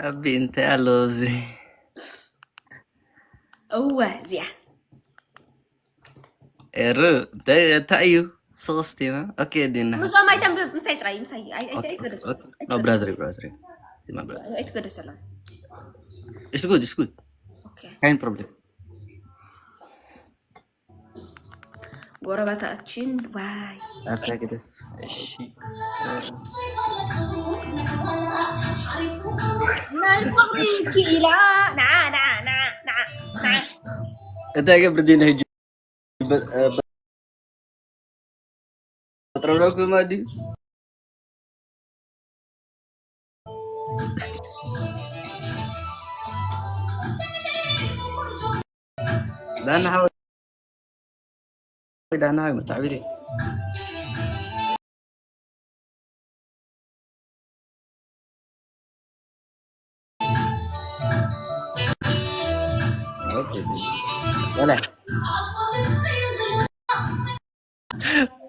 ኣቢ እንታይ ኣሎ ኣብዚ? እወ እዚኣ ኤሩ እንታይ እንታይ እዩ? ሶስቲና ኦኬ ዲና ምዞም ኣይተንብብ ምሳይ ጥራይ ምሳይ ኣይ- ኣይ- ኣይትገደስ no brother brother ዲማ brother ኣይትገደሰሎም። it's good it's good ኦኬ kind problem ጎረባታችን ዋይ ኣብታ ግደፍ እሺ ናይ ፍቕሪ ክኢላ ና ና ና ና ና እንታይ ገብር ዲና ሕጂ ጥረረኩማ ድዩ ዳና ሓወይ ዳና ሓወይ መታዕቢሪ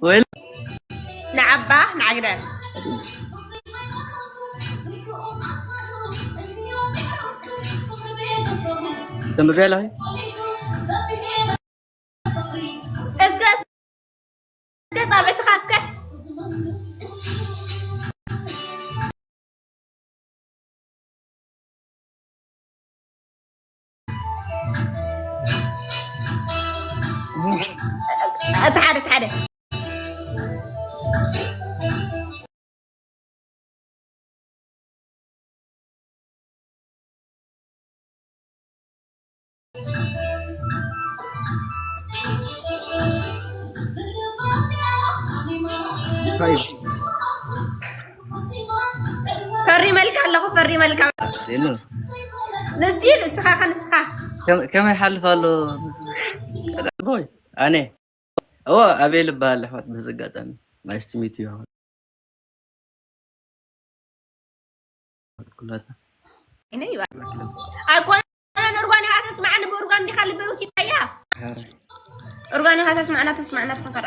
ወላ ንዓባ ንዓግደር ተንብብያ ኣለኺ እስከ እስከ ጣብዕትኻ እስከ እቲ ሓደ እቲ ሓደ ፈሪመልካ ኣለኹ ፈሪመልካ ዜኑ ንሱ ንስኻ ከ ንስኻ ከመይ ሓልፍ ኣሎ ቦይ ኣነ እዎ ኣቤል እበሃል ኣሕዋት በዚ ኣጋጣሚ nice to meet you ኣሕዋት ኩላትና ኣይኮነን ኡርጓን ኢኻ ተስማዓኒ ብኡርጓን እንዲኻ ልበ ወሲዳያ ኡርጓን ኢኻ ተስማዕና ተስማዕና ትፈኸራ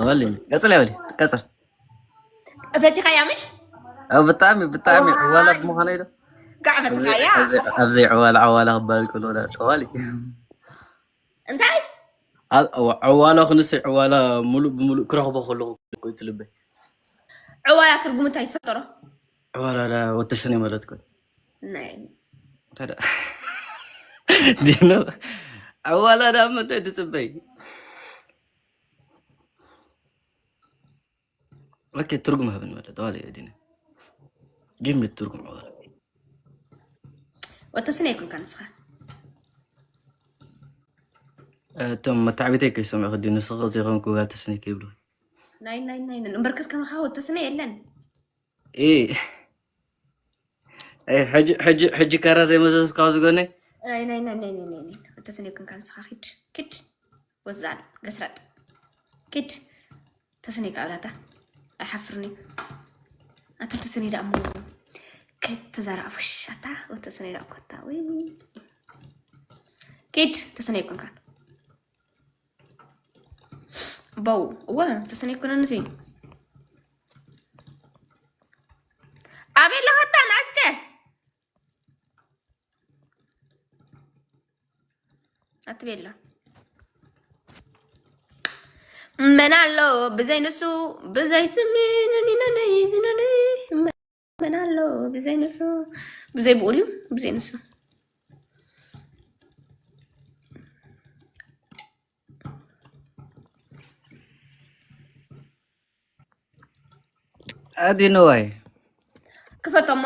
ወሊ ቀጽል ያበሊ ቀጽል ፈቲኻያ ምሽ ብጣዕሚ ብጣዕሚ ዕዋላ ብምዃነ ኢዶ ጋዕ ፈቲኻያ ኣብዘይ ዕዋላ ዕዋላ ክበሃል ከሎ ጠዋሊ እንታይ ዕዋላ ክንስይ ዕዋላ ሙሉእ ብሙሉእ ክረኽቦ ከለኹ ኮይቱ ልበይ ዕዋላ ትርጉም እንታይ ትፈጠሮ ዕዋላ ወተሰነ ማለት ኮን ናይ ታዲያ ዲኖ ዕዋላ ዳ ምንታይ ትፅበይ ኦኬ ትርጉም ሃብን ማለት ዋላ ዲነ give me ትርጉም ዕዋላ ወተስነ ይኩንካ ንስኻ እቶም መታዕቢተይ ከይሰምዑ ክዲ ንስኻ ዘይኮንኩ ተስኒከ ይብሉ ናይ ናይ ናይ እምበርከስ ከመኻ ወተስነ የለን ሕጂ ካራ ዘይመዘዝካ ዝጎነ ተሰነይ ክንካ ንስኻ ኪድ ኪድ ወዛል ገስረጥ ኪድ ተሰነይ ካብላታ ኣይሓፍርኒ ኣታ ተሰነይ ደኣ እሞ ከይተዘራእፉሽ ኣታ ወተሰነይ ደኣ ኮታ ወይ ኪድ ተሰነይ ክንካ በው እወ ተሰነይ ኩነንሲ ኣበይ ኣለኻታ ንኣስከ ኣትቤላ መን ኣሎ ብዘይ ንሱ ብዘይ ስሚ ንኒነነይ ዝነነይ መን ኣሎ ብዘይ ንሱ ብዘይ ብኡ ድዩ ብዘይ ንሱ ኣዲነዋይ ክፈቶሞ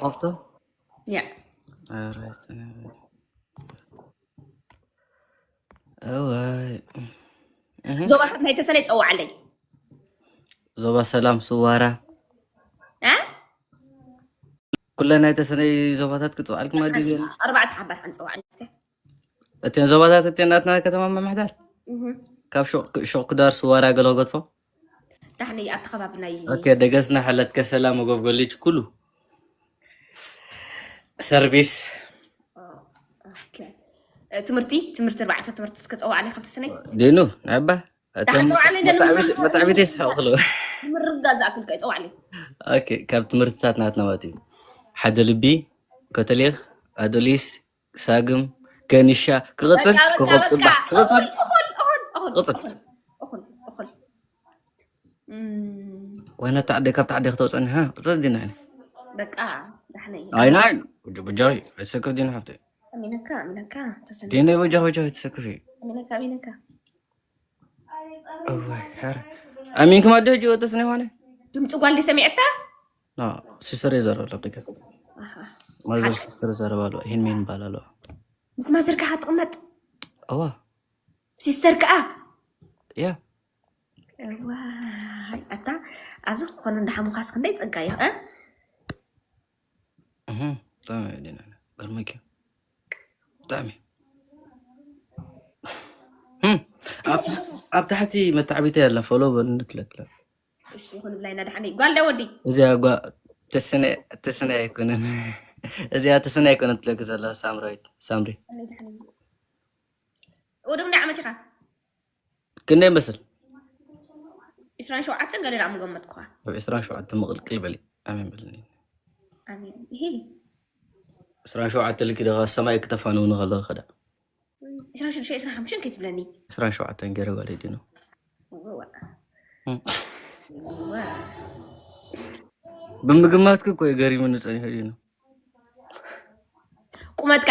ከፍቶ ያ እዋይ ዞባታት ናይ ተሰነይ ፀዋዓለይ ዞባ ሰላም ስዋራ እ ኩለ ናይ ተሰነይ ዞባታት ክፅውዓልኩም ኣዲል ኣርባዕተ ሓባር ሓንፀዋዓለይ እስከ እተን ዞባታት እተን ናትና ከተማ ምምሕዳር እህ ካብ ሹቕ- ሹቕ ክዳር ስዋራ ገለ ገድፎ ዳሕኒ ኣብቲ ከባቢ ናይ ኦኬ ደገስና ሕለትከ ሰላም መጎፍ ገሊች ኩሉ ሰርቪስ ኦኬ። ትምህርቲ ትምህርቲ ኣርባዕተ ትምህርቲ እስከ ፀዋዕለይ ካብ ተሰነይ ዲኑ ናባ እቶም መታዕቢት ይስሕቕሉ። ምርጋእ ዝኣክል ከ ይፀዋዕለይ። ኦኬ፣ ካብ ትምህርትታት ናትና ማለት እዩ። ሓደ ልቢ፣ ኮተሌኽ፣ ኣዶሊስ፣ ሳግም፣ ከኒሻ፣ ክቕፅል፣ ኮኸብ ፅባሕ፣ ክቕፅል። እኹል እኹል እኹል እኹል እኹል እኹል። ወይነ ታዕደ ካብ ታዕደ ክተውፀኒ ሃ? ቅፅል ዲና። በቃ ዳሕነ እዩ። ኣይናይ፣ ቡጃይ ኣይትሰክፍ ዲና ሓፍተይ። ኣሚነካ ኣሚነካ ተሰነ። ዲና ቡጃ ቡጃ ኣይትሰክፊ። ኣሚነካ ኣሚነካ። እዋይ፣ ሐረ። ኣሚንኩም ኣዶ ሕጂ ወጥስ ነው ሆነ? ድምፂ ጓል ሰሚዕታ? ና፣ ሲስተር ይዘረብ ኣሎ ደገ። ኣሃ። ማዘር ሲስተር ይዘረብ ኣሎ። ይሄን ምን ባል ኣሎ? ምስ ማዘር ከ ትቕመጥ? እዋ። ሲስተር ከኣ? ያ። እዋይ፣ ኣታ ኣብዚ ክኾኑ እንዳሓሙኻስ ክንደይ ጸጋ እዩ፣ እ? እህ፣ ብጣዕሚ እዩ ደህና። ገርመኪ። ብጣዕሚ። እም፣ ኣብ፣ ኣብ ታሕቲ መታዕቢታ ያላ ፎሎ በልኒ ትለክለ። እሺ፣ ይኹን ብላይና ደሓን እዩ። ጓል ዶ ወዲ? እዚኣ ጓ-፣ ተስነ-፣ ተስነ ኣይኮነን። እዚኣ ተስነ ኣይኮነን ትለክ ዘላ ሳምራዊት፣ ሳምሪ። ኣነ ደሓን እዩ። ወዲ ክንደይ ዓመት ኢኻ? ክንደይ መስል? ዕስራን ሸውዓተን ገለ ደኣ ምገመትኩኻ። ኣብ ዕስራን ሸውዓተን ምቕልቅል በሊ። ኣሜን በልኒ። ኣሜን። ይሄ ዕስራን ሸውዓተን ልኪ ደኻ ሰማይ ክተፋንውኒ ከለኺ ከዳ። ዕስራን ሽዱሽተ፣ ዕስራን ሓሙሽተን ከይትብለኒ። ዕስራን ሸውዓተን ገይረ ጓል ዲኑ። እወ። እም። እወ። ብምግማትኪ እኮ እዩ ገሪሙኒ ጸኒሑ ዲኑ። ቁመትካ?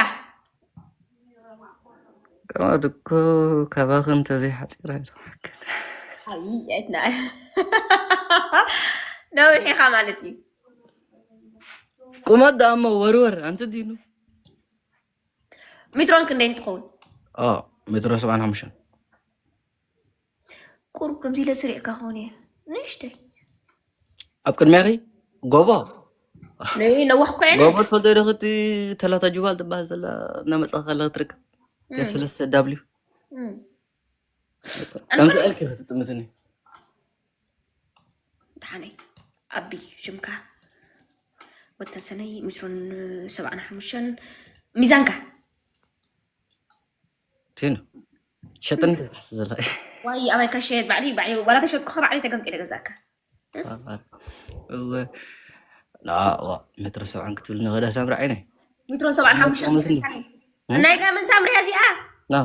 ቁመት እኮ ካባኺ እንተዘይሓጺር ኣይረኽበክን። ኣይ፣ ኣይትና። ነዊሕ ኢኻ ማለት እዩ። ቁመት ደኣ እሞ ወርወር፣ ኣንቲ ዲኑ። ሜትሮን ክንደይ እንትኸውን? ኦ፣ ሜትሮ ሰብዓን ሓሙሽተን። ቁሩብ ከምዚ ኢለ ስሪዕካ ክኸውን እየ። ንእሽተይ። ኣብ ቅድሚያኺ ጎቦ። ነይ ነዋሕ እኮ እየ። ጎቦ ትፈልጦ ዶ? እቲ ተላታ ጁባል ትበሃል ዘላ እናመጻኻ ከለኻ ትርከብ። እም። ሰለስተ ዳብሊው። እም። ከምዚ ኣልኪ ክትጥምትኒ። ደሓነይ፣ ኣቢ ሽምካ ወተሰነይ፣ ሜትሮን ሰብዓን ሓሙሽተን፣ ሚዛንካ? ቲኑ፣ ሸጥን ተታሕሲ ዘላ። ዋይ፣ ኣባይ ካሸየት ባዕሊ፣ ባዕሊ፣ ዋላ ተሸጥኩኻ ባዕሊ ተገምጢለ ገዛእካ። እወ። ና፣ ዋ፣ ሜትሮ ሰብዓን ክትብል ንኸዳ ሳምሪ ዓይነይ። ሜትሮን ሰብዓን ሓሙሽተን። እም? ናይ ጋመን ሳምሪ እዚኣ? ና፣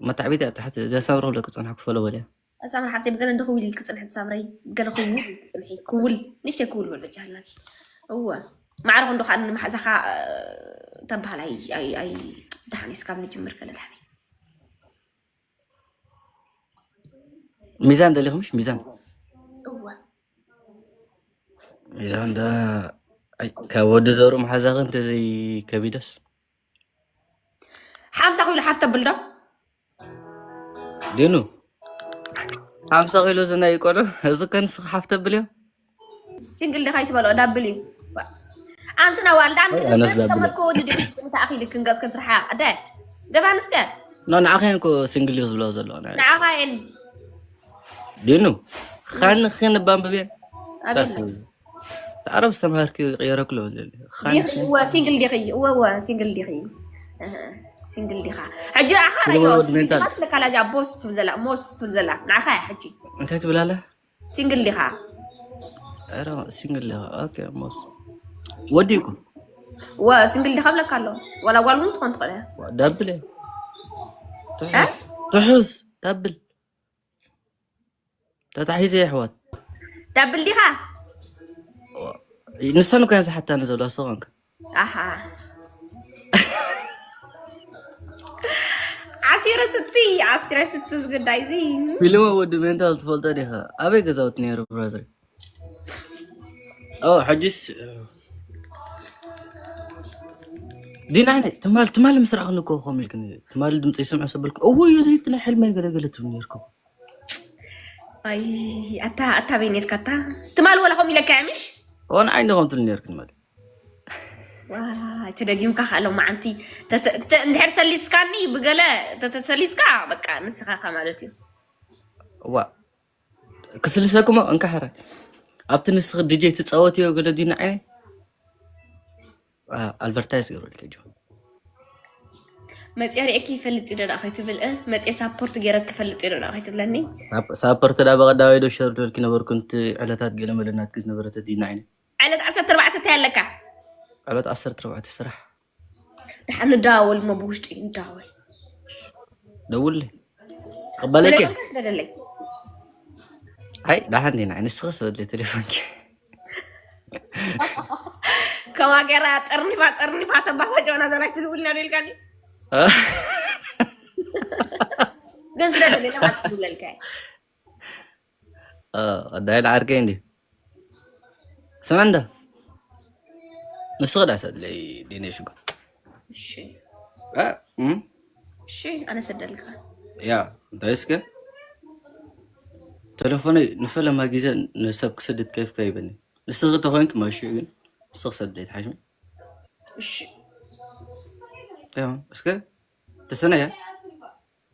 መታዕቢት እያ ታሕቲ፣ እዚኣ ሳምሪ ክብለኪ ጸንሓ ክፈሎ በልያ። ሳምሪ ሓፍተይ፣ ብገለ እንደ ክውል ኢልኪ ጽንሒ፣ ሳምረይ፣ ብገለ ክውል ኢልኪ ጽንሒ፣ ክውል፣ ንእሽተይ ክውል በል በጃ ሃላኪ። እወ፣ ማዕረ ክንዶ ከኣ ንመሓዛኻ፣ እ፣ ተበሃል፣ ኣይ፣ ኣይ፣ ኣይ፣ ደሓን እስካብ ንጅምር ከለ ደሓን። ሚዛን ደሊኹምሽ? ሚዛን። እወ። ሚዛን ዳ፣ ኣይ፣ ካብ ወዲ ዘሩ መሓዛኺ እንተዘይ ከቢደስ? ሓምሳ ኪሎ ሓፍ ተብል ዶ? ዲኑ፣ ሓምሳ ኪሎ ዝናይ ቆልዑ፣ እዚ ከ ንስኺ ሓፍ ተብል እዮ? ሲንግል ዲኻ ይትበልኦ፣ ዳብል እዩ። ኣንቲ ናዋልዳ፣ ኣይ፣ ኣነስ ዳብል እየ። ተመኮ ወዲ ድቢ ተኣኺሉ ክንገጽ ክንትርሓቕ። ኣደ፣ ደባን እስከ? ኖ፣ ንዓኸ እየን እኮ ሲንግል እዩ ዝብላ ዘለዋ፣ ናይ ንዓኻ እየን። ዲኑ፣ ኻን ኽን ባንብብ እየን። ኣቤት። ታት-፣ ዓረብ ዝተምሃርኪ ይቕየረክሎ። ኻን ዲኺ፣ ኽን እወ፣ ሲንግል ዲኺ፣ እወ፣ እወ፣ ሲንግል ዲኺ። እህ፣ ሲንግል ዲኻ። ሕጂ ንዓኻ ራዮ፣ ሲንግል ሜንታል። ዲኻ ትብለካ ኣላ፣ እዚኣ ቦስ ትብል ዘላ፣ ሞስ ትብል ዘላ። ንዓኻ እያ ሕጂ። እንታይ ትብል ኣላ? ሲንግል ዲኻ? ኧረ፣ ሲንግል ዲኻ? ኦኬ፣ ሞስ። ወዲ እኮ። ወ-፣ ሲንግል ዲኻ ብለካ ኣሎ። ዋላ ጓል እውን ትኾን ትኽእል እያ። ዋ፣ ዳብል እያ። እ? ትሑስ፣ ትሑስ፣ ዳብል። ተታሒዘ የሕዋት። ዳብል ዲኻ? ዋ፣ ንሰን እኮ እየን ዝሓታኒ ዘለዋ፣ እሱ ኾንካ። ኣሃ። ዓሲረ ስቲ፣ ዓሲረ ስቲ ዝጉዳይ እዚ። ፊልሞ ወዲ ሜንታል ትፈልጦ ዲኻ? ኣበይ ገዛውቲ ነይሩ ብራዘር? ኦ፣ ሕጂስ፣ ዲና፣ ኣነ ትማል፣ ትማል ምስ ረኣኽኒ እኮ ከምኡ ኢልክኒ። ትማል ድምፂ ይስምዖ ሰበልኩ። እወ፣ እዩ እዚ ናይ ሕልመይ ገለገለ ትብል ነይርኩ። ኣይ፣ ኣታ፣ ኣታ በይ ነርካ ኣታ? ትማል ወላ ከምኡ ኢለካ እያ ምሽ? ኦ፣ ንዓይ እንዶ ከምኡ ትብል ነርክ ትማል። ዋይ፣ ተደጊምካ ከኣ ሎማዓንቲ። ተ-፣ ተ-፣ ተ-፣ እንድሕር ሰሊስካኒ ብገለ ተ-፣ ተሰሊስካ፣ በቃ ንስኻ ኢኻ ማለት እዩ። ዋ፣ ክስልሰኩሞ እንካ ሕረ። ኣብቲ ንስኺ ዲጄ ትጻወትዮ ገለ ዲና ዓይነይ? ኣ-፣ ኣድቨርታይዝ ገይሩ ኢልካ ጆ። መፅየ ርእየኪ ይፈልጥ እዩ ዶ ደኣ ከይትብል፣ እ? መፅየ ሳፖርት ገይረኪ ይፈልጥ እዩ ዶ ደኣ ከይትብለኒ? ሳፕ- ሳፖርት ዳ በቐዳወይ ዶ ሸርዶልኪ ነበርኩ? ንቲ ዕለታት ገለ መለ ናትኪ ዝነበረ ተዲና ዓይነ። ዕለት ዓሰርተ ኣርባዕተ እንታይ ኣለካ? ዕለት ዓሰርተ ኣርባዕተ ስራሕ። ደሓን ንደዋወል እሞ ብውሽጢ ንደዋወል። ደውል። ቀበለኪ። ቴሌፎንካ ስደደለይ። ኣይ ደሓን ዲና ንስኺ ስበለ ቴሌፎንኪ። ከማ ገይራ ጠርኒፋ ጠርኒፋ ተባሳጨና ዘራይ ትድውልና ዶ ኢልካኒ? ግን ስደደለይ ለማለት ትብለልካ። ዳይል ዓርከይ እንዲ ስማ እንዳ ንስኺ ዳ ሰድለይ ዲነ ሽጉ እሺ እ፣ እም፣ እሺ፣ ኣነ ሰደልካ። ያ እንታይ እስከ ቴሌፎነይ ንፈለማ ግዜ ንሰብ ክሰድድ ከይፍ ከይበኒ ንስኺ ተኾይንክ ማሽ ግን ንስኺ ሰድለይ ትሓሽሚ እሺ ያ እስከ ተሰነያ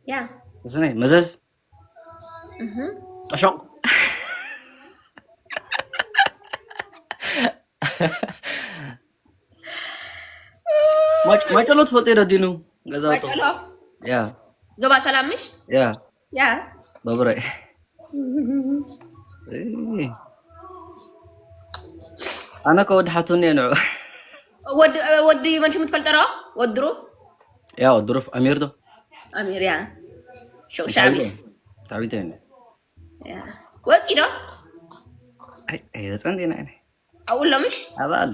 ያ ተሰነይ መዘዝ እህ ጠሾቅ ማጭ- ማጨሎ ትፈልጦ ዶ ዲኑ ገዛውቶ ማጨሎ ያ ዞባ ሰላም ምሽ ያ ያ ባቡራይ እይ። ኣነ ከ ወዲ ሓቱኒ እየ ንዑ ወዲ ወዲ መን ሽሙ ትፈልጠ ዶ? ወዲ ሩፍ ያ ወዲ ሩፍ ኣሚር ዶ ኣሚር ያ ሸውሻቢ ታቢተ እየ ያ ወፂ ዶ? ኣይወፀን ዲና እኔ ኣብኡ ኣሎ ምሽ ኣበ ኣሎ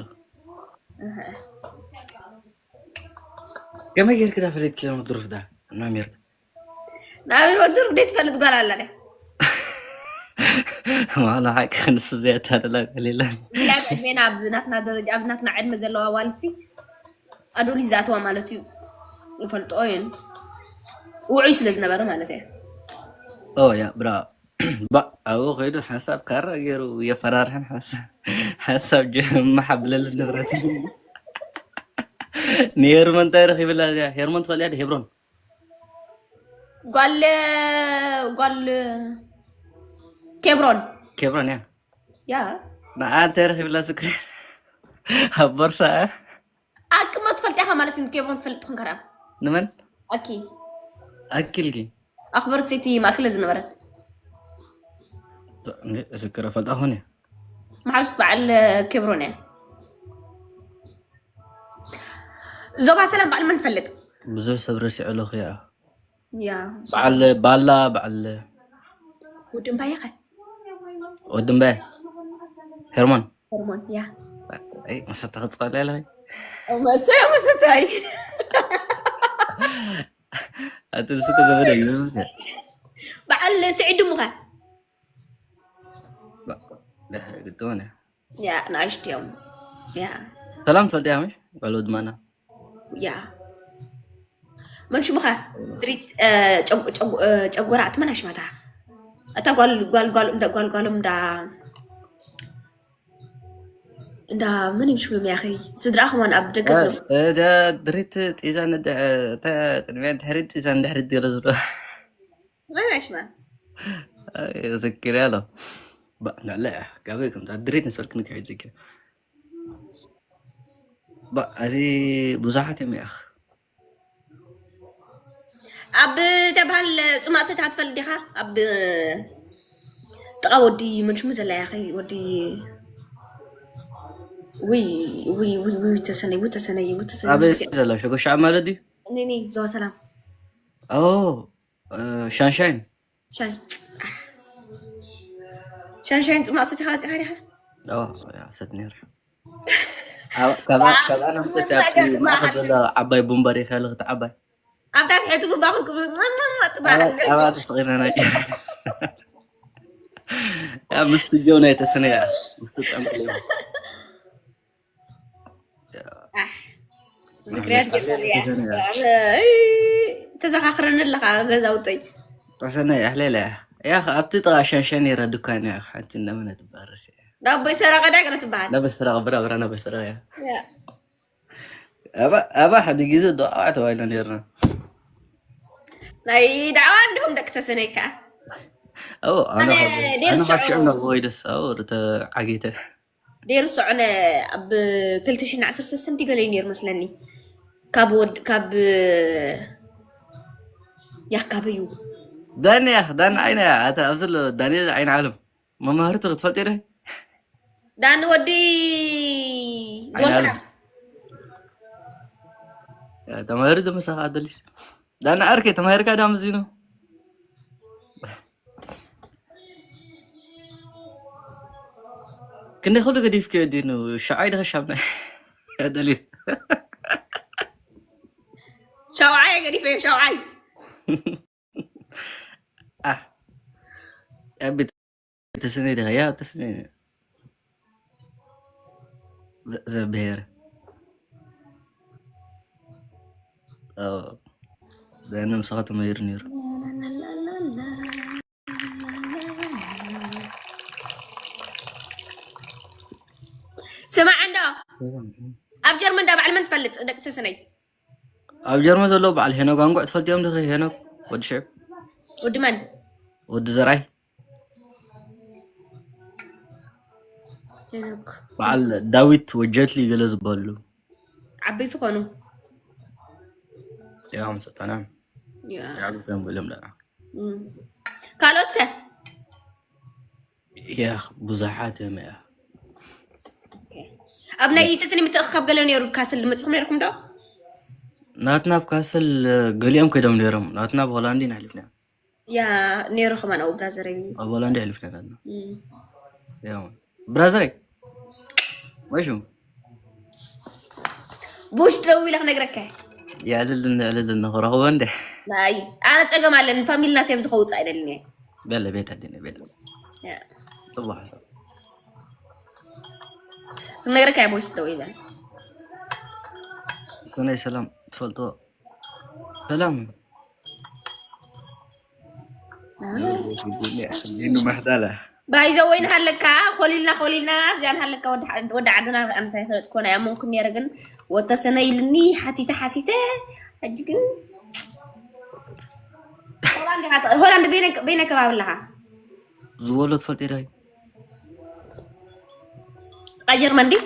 ከመይ ጌርክ ዳ ፈለጥክዮ ወዲ ሩፍ ዳ እና ኣሚር ዳ ንኣብን ወዲ ሩፍ ደይ ትፈልጥ ጓል ኣላ ደ ማለ ሓቂ ክንሱ ዘየታደላ ገሌላ ብላይ ዕድሜና ኣብ ናትና ደረጃ ኣብ ናትና ዕድመ ዘለዋ ዋልሲ ኣዶሊስ ዝኣተዋ ማለት እዩ ይፈልጥኦ እየን ውዑይ ስለ ዝነበረ ማለት እየ ኦ ያ ብራ ባ ኣብኡ ከይዱ ሓንሳብ ካራ ገይሩ የፈራርሕን ሓንሳብ ሓንሳብ ጀመሓብለልን ንብረት ንሄርሞን እንታይ ረኺብላ እዚኣ ሄርሞን ትፈልያ ዶ ሄብሮን ጓል ጓል ኬብሮን ኬብሮን እያ ያ ንዓ እንታይ ረኺብላ ስክሪን ኣብ ቦርሳ ኣቅመ ትፈልጥ ኢኻ ማለት እዩ ኬብሮን ትፈልጥ ትኾን ከራ ንመን ኣኪ ኣኪልኪ ኣኽበርት ሰይቲ ማእከለ ዝነበረት እስክረ ፈልጣ ኾን እያ መሓዙት በዓል ኬብሮን እያ ዞባ ሰላም በዓል መን ትፈልጥ ብዙሕ ሰብ ረሲዑ ኣለኹ እያ ያ በዓል ባላ በዓል ወዲ እምባየ ኸ ወዲ እምባየ ሄርሞን ሆርሞን ያ መሰታ ክፅቐል ኣለኸ መሰ መሰታይ ኣቲ ንሱ ከ ዘመደ እዩ በዓል ስዒድ ድሙኸ ግጥም ያ ንኣሽትዮም ያ ሰላም ትፈልጥ እያ ምሽ ጓል ወድማና ያ መን ሽሙኻ ድሪት ጨጎራ ትመን ኣሽማታ እታ ጓል ጓል ጓል እንዳ ጓል ጓሎም እንዳ እንዳ መን ይም ሽሙ ያኸይ ስድራ ከማን ኣብ ደገ ዝነብሩ እዛ ድሪት ጢዛ ንድሕ እታ ቅድሚያ ድሕሪት ጢዛ ንድሕሪት ገለ ዝብሎ መን ኣሽማ ዘኪርያ ኣሎ ንዕለ እያ ጋበይ ከምታ ድሪት ንሰልክ ንክሕድ ዘኪር እቲ ብዙሓት እዮም ያኽ ኣብ ተባሃል ፅማቅ ሰታ ትፈልጥ ዲኻ ኣብ ጥቃ ወዲ መንሽሙ ዘላ ያኸይ ወዲ ውይ ውይ ውይ ውይ ተሰነይ ውይ ተሰነይ ውይ ተሰነይ ኣበይ ዘላ ሸጎሻ ማለት ድዩ ኒኒ ዞባ ሰላም ኦ ሻንሻይን ሻንሻይን ፅማቅ ሰታ ካፂኻ ዲኻ ሰት ነይር ካብኣ ነምሰት ኣብቲ ማእኸል ዘሎ ዓባይ ቡምበር ይኸልኽቲ ዓባይ ኣብታ ትሕቲ ቡምባ ኩንኩም ኣብኣ ተስቂልና ናይ ኣብ ምስቲ ጆ ናይ ተሰነያ ምስቲ ጸምቅሌ ዝክርያት ገዛ ተዘኻኽረኒ ኣለኻ ገዛውጠይ ተሰነያ ኣሕሌላ እያ ኣብቲ ጥቓ ሸንሸን ይረ ድኳን እያ ሓንቲ እንደመነ ትባረስ እያ ዳቦይ ሰረቐ ዳይ ገለ ትበሃል ነበስተራ ብራ ብራ ነበስተራ እያ ኣባ ሓደ ግዜ ዶ ኣዋ ተባሂልና ነርና ናይ ዳዕዋ እንዲሁም ደቂ ተሰነይ ከዓ ኦ ኣነ ኣነ ኣነ ደርሶ ካሽዑ ነብወይ ደስ ኣው ተዓጊተ ደርሶ ኣነ ኣብ ክልተ ሽሕን ዓሰርተ ሰሰንቲ ገለ እዩ ነይሩ መስለኒ ካብ ወድ ካብ ያካበዩ ዳኒ ያኽ ዳኒ ዓይነ ኣታ ኣብዚ ኣሎ ዳንኤል ዓይነ ዓለም መማህርቲ ክትፈልጥ ኢለ ዳኒ ወዲ ዓይነ ዝወስዳ ዓለም ተማህሪ ደመሳኻ ኣደሊስ ዳኒ ዓርከ ተማሂርካ ዳም እዚ ነው ክንደይ ኩሉ ገዲፍክዮ ዲኑ ሻዓይ ድኸ ሻምናይ ኣደሊስ ሻውዓይ ገዲፈ ሻውዓይ ኣቢ ተስኒ ድኸ ያ ተስኒ ዘብሄር ዘነ ምሳኻ ተመሂሩ ነይሩ ስማዕ እንዶ ኣብ ጀርመን እንዳ ባዕል መን ትፈልጥ ደቂ ስስነይ ኣብ ጀርመን ዘለዉ በዓል ሄኖክ ኣንጉዕ ትፈልጥዮም ድኸ ሄኖክ ወዲ ሽዕብ ወዲ መን ወዲ ዘራይ ሄኖክ በዓል ዳዊት ወጀትሊ ገለ ዝበሉ ዓበይቲ ዝኾኑ ያም ሰጠና ያ። ያሉ ከም ብሎም ደራ እም። ካልኦት ከ ያኽ ብዙሓት እዮም ያ ኣብ ናይ ኢትስኒ ምትእኽኻብ ገለ ነይሩ ካስል መፅኹም ነይርኩም ዶ ናትና ኣብ ካስል ገሊኦም ከይዶም ነይሮም ናትና ኣብ ሆላንድ ኢና ኣሕሊፍና ያ ነይሩ ከማን ኣብኡ ብራዘረይ ኣብ ሆላንድ ኣሕሊፍና ናትና ያው ብራዘረይ ወይ ሽሙ ቡሽ ደው ኢለ ክነግረካ የዕልልን የዕልልን ንኽረኽቦ እንደ ናይ ኣነ ፀገም ኣለኒ ፋሚልና ሴም ዝኸውፅ ኣይደልን እየ ቤለ ቤት ኣዲነ ቤለ ያ። ጽቡቅ ሓሳብ ክነግረካ እየ ቡሽ ደው ኢለ ስነይ ሰላም ትፈልጦ ሰላም ዲኑ ማሕዳላ ባይዘ ወይ ንሃለካ ኮሊልና ኮሊልና ኣብዚኣ ንሃለካ ወዲ ዓ- ወዲ ዓድና ኣምሳይ ክለጥ ኮነ ኣመንኩ ነረ ግን ወተሰነ ኢልኒ ሓቲተ ሓቲተ ሕጂ ግን ሆላንድ ኢኻ- ሆላንድ በይነ- በይነ ከባቢ ኣለኻ ዝበሎ ትፈልጥ ዳይ ጥቃ ጀርመን ዲ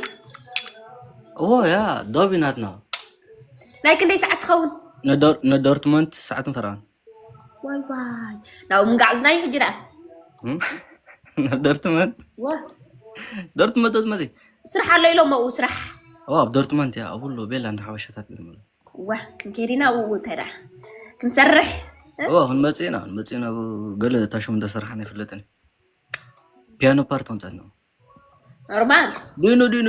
ኦ ያ ዶቢ ናትና ናይ ክንደይ ሰዓት ትኸውን ንዶርትመንት ሰዓትን ፈረቓን ዋይ ዋይ ናብኡ ምንጋዕ ዝናይ ሕጂ ደኣ ናብ ዶርትመንት ወ ዶርትመንት ትመፂ ስራሕ ኣሎ ኢሎም ኣብኡ ስራሕ ኦ ኣብ ዶርትመንት እያ ኣብሉ ቤላ እንዳ ሓበሻታት ግን ዋ ክንከይድ ኢና ኣብኡ እንታይ ደኣ ክንሰርሕ ኦ ክንመፅእ ኢና ክንመፅእ ኢና ገለ ታሽሙ እንዳሰርሓና ይፍለጥን ፒያኖ ፓርት ከምፀት ነው ኖርማል ዲኑ ዲኑ